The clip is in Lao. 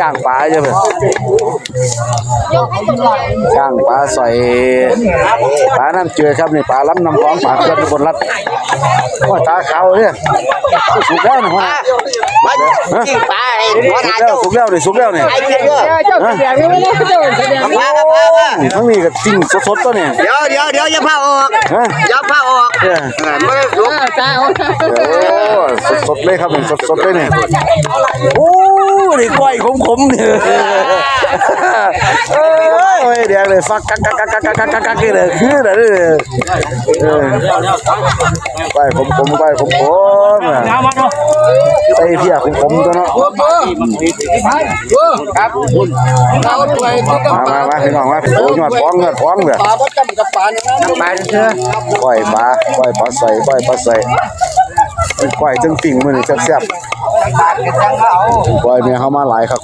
ຍ່າງປາຢູ່ເພິ່ນ ຍ່າງປາ ສອຍປານ້ຳເຈື່ອຍຄັບນີ້ ປາລຳນ້ຳຂອງ ປາເຂື່ອນອຸບົນລັດ. ໂອ້ຍ ຕາຂາວເດ້ ສຸກແລ້ວນີ້ ຫົວໜ້າ ມາກິນປາໃຫ້ຫົວໜ້າ ສຸກແລ້ວ ເຈົ້າ ສຸກແລ້ວນີ້ ສຸກແລ້ວນີ້ ໃຫ້ກິນເດີ ຮະ ມາ ມາ ມາ ມາ ນີ້ ທາງນີ້ກໍປີ້ງສົດໆ ຕົວນີ້ ດຽວ ດຽວ ດຽວ ຢ່າພາອອກ ຮະ ຢ່າພາອອກ ເອີ ເອີ ບໍ່ໄດ້ສຸກ ເອີ ຕາອອກ ໂອ້ ສົດໆ ເລີຍຄັບ ສົດໆ ເລີຍນີ້ ໂອ້ ນີ້ກ້ອຍຂົມໆ ນີ້ ເອີຍ ແດງເລີຍ ຟັກກັກໆໆໆໆ ເລີຍ ຄືນະ ເອີ ກ້ອຍຂົມໆ ກ້ອຍຂົມໆ ໃສ່ເພຍຂົມໆ ຕົວເນາະ ມາ ມາ ມາ ພີ່ນ້ອງມາ ໂອ້ ຍອດຟອງ ຍອດຟອງເລີຍ ປາປະຈຳກັບປານະ ປາເຊີ ກ້ອຍປາ ກ້ອຍປາໃສ ກ້ອຍປາໃສ ກ້ອຍເທິງປີ້ງ ມື້ນີ້ແຊບໆ ກ້ອຍແມ່ເຮົາມາຫຼາຍຄັກ